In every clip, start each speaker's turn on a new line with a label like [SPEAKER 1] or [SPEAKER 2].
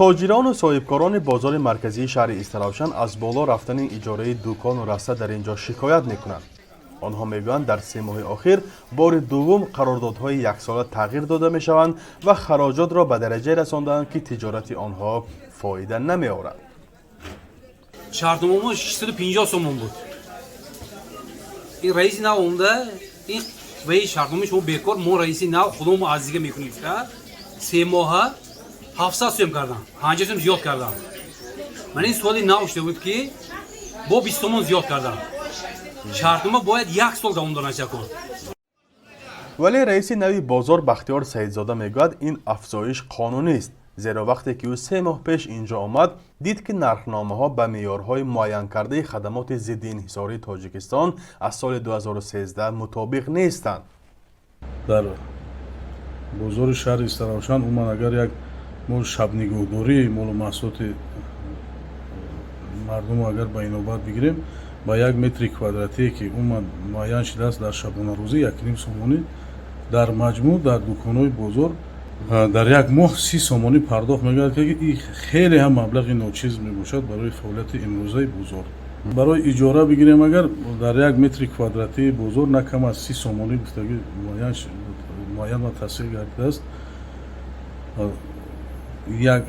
[SPEAKER 1] Тоҷирону соҳибкорони бозори марказии шаҳри Истаравшан аз боло рафтани иҷораи дукону раста дар ин ҷо шикоят мекунанд. Онҳо мегӯянд, дар 3 моҳи охир бори дуввум қарордодҳои яксола тағйир дода мешаванд ва хароҷотро ба дараҷае расондаанд, ки тиҷорати онҳо фоида намеорад.
[SPEAKER 2] Шартномамо 650 сомон буд. Ин раиси нав омда, ин ваи шартномаи шумо бекор, мо раиси нав худомо аз дига мекунем, 3 моҳа 700 сом кардам, 50 сом зиёд кардам. Ман ин соли нав шуда буд, ки бо 20 сомон зиёд кардам. Шартнома бояд як сол давом дорад шакор.
[SPEAKER 1] Вале раиси нави бозор Бахтиёр Саидзода мегӯяд, ин афзоиш қонунист, зеро вақте ки ӯ 3 моҳ пеш ин ҷо омад, дид, ки нархномаҳо ба меъёрҳои муайянкардаи хадамоти зидди инҳисории Тоҷикистон аз соли 2013 мутобиқ нестанд.
[SPEAKER 3] Дар бозори шаҳри Истаравшан умуман агар як мо шабнигоҳдории молу маҳсулоти мардумро агар ба инобат бигирем, ба як метри квадратие, ки умуман муайян шудааст, дар шабонарӯзӣ 1,5 сомонӣ, дар маҷмӯъ дар дуконҳои бозор дар як моҳ 30 сомонӣ пардохт мегардад, ки ин хеле ҳам маблағи ночиз мебошад барои фаъолияти имрӯзаи бозор. Барои иҷора бигирем агар, дар як метри квадратии бозор на кам аз 30 сомонӣ гуфтагӣ муайян ва тасдиқ гардидааст.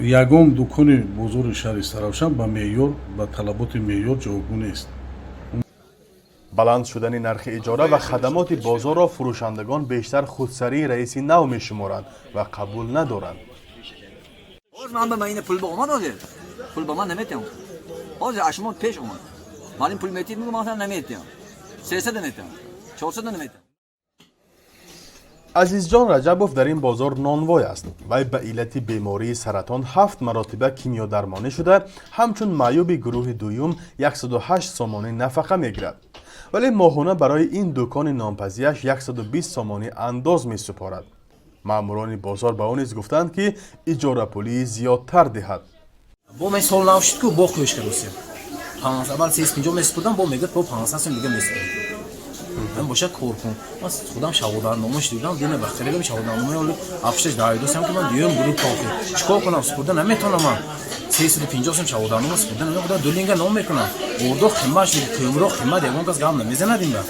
[SPEAKER 3] Ягон дукони бозори шаҳри Истаравшан ба меъёр, ба талаботи меъёр ҷавобгӯ нест.
[SPEAKER 1] Баланд шудани нархи иҷора ва хадамоти бозорро фурӯшандагон бештар худсарии раиси нав мешуморанд ва қабул надоранд.
[SPEAKER 4] Ҳозир ман ба ина пул ба омад, ҳозир пул ба ман наметиҳам. Ҳозир аз шумо пеш омад, ман пул метиҳед, мегӯ ман наметиҳам, 300 наметиҳам, 400 наметиҳам.
[SPEAKER 1] Азизҷон Раҷабов дар ин бозор нонвой аст. Вай ба иллати бемории саратон ҳафт маротиба кимиёдармонӣ шуда, ҳамчун маъюби гурӯҳи дуюм 108 сомонӣ нафақа мегирад, вале моҳона барои ин дукони нонпазиаш 120 сомонӣ андоз месупорад. Маъмурони бозор ба ӯ низ гуфтанд, ки иҷорапулии зиёдтар диҳад.
[SPEAKER 5] Бо мен сол нав шуд ку, бо кӯш кардосем. Аввал 350 месупурдам, бо мегӯяд, бо 500 сом дига месупурдам. Ман боша кор кун, ман худам шаҳодарнома шудидам, дина ба хелегам шаҳодарнома оли афшаш даъидосам, ки ман дуюм гурӯҳ кофи чикор кунам, супурда наметавонам. Ман 350 сом шаҳодарнома супурда наметавонам, ду линга ном мекунам. Ордо қимат шуд, кӯмро қимат, ягон кас гап намезанад. Ин ба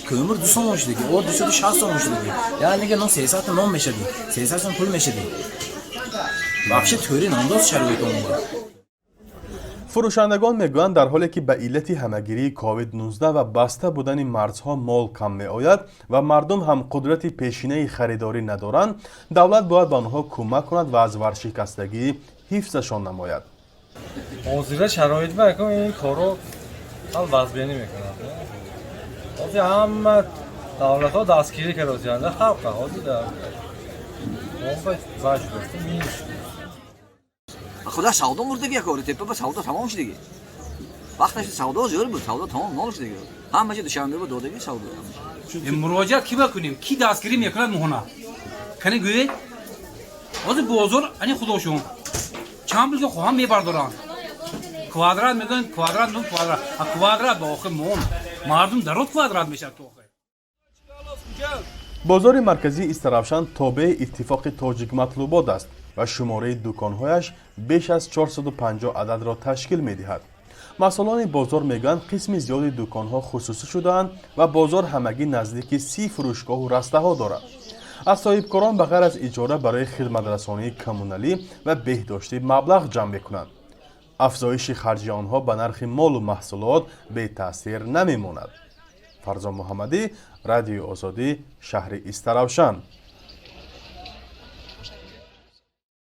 [SPEAKER 5] кӯмр 2 сомон шудаги, ор 260 сомон шудаги. Як линга нон 300 нон мешади, 300 сом пул мешади. Вообще тӯри нандоз шароит омада.
[SPEAKER 1] Фурӯшандагон мегӯянд, дар ҳоле ки ба иллати ҳамагирии COVID-19 ва баста будани марзҳо мол кам меояд ва мардум ҳам қудрати пешинаи харидорӣ надоранд, давлат бояд ба онҳо кӯмак кунад ва аз варшикастагӣ ҳифзашон намояд.
[SPEAKER 6] Ҳозира шароит ба ин корро ҳал вазбиянӣ мекунад. Ҳозир ҳама давлатҳо дастгирӣ кардосиянд халқа. Ҳозир минус.
[SPEAKER 4] Худа савдо мурдаги, кори тепа ба савдо тамом шудаги. Вақташ савдо зӯр буд, савдо тамом нол шудаги. Ҳама чи Душанбе ба додаги савдо.
[SPEAKER 2] Муроҷиат ки бакунем, ки дастгирӣ мекунад моҳона, кане гӯед? Ҳозир бозор ани худошон чанд пул ки хоҳам мебардоранд. Квадрат мегӯянд, квадрат, ну квадрат, а квадрат ба охир мон мардум дарод квадрат мешавад ки охир.
[SPEAKER 1] Бозори марказии Истаравшан тобеи иттифоқи Тоҷикматлубот аст ва шумораи дуконҳояш беш аз 450 ададро ташкил медиҳад. Масъулони бозор мегӯянд, қисми зиёди дуконҳо хусусӣ шудаанд ва бозор ҳамагӣ наздики 30 фурӯшгоҳу растаҳо дорад. Аз соҳибкорон ба ғайр аз иҷора барои хидматрасонии коммуналӣ ва беҳдоштӣ маблағ ҷамъ мекунанд. Афзоиши харҷи онҳо ба нархи молу маҳсулот бетаъсир намемонад. Фарзон Муҳаммадӣ, Радиои Озодӣ, шаҳри Истаравшан.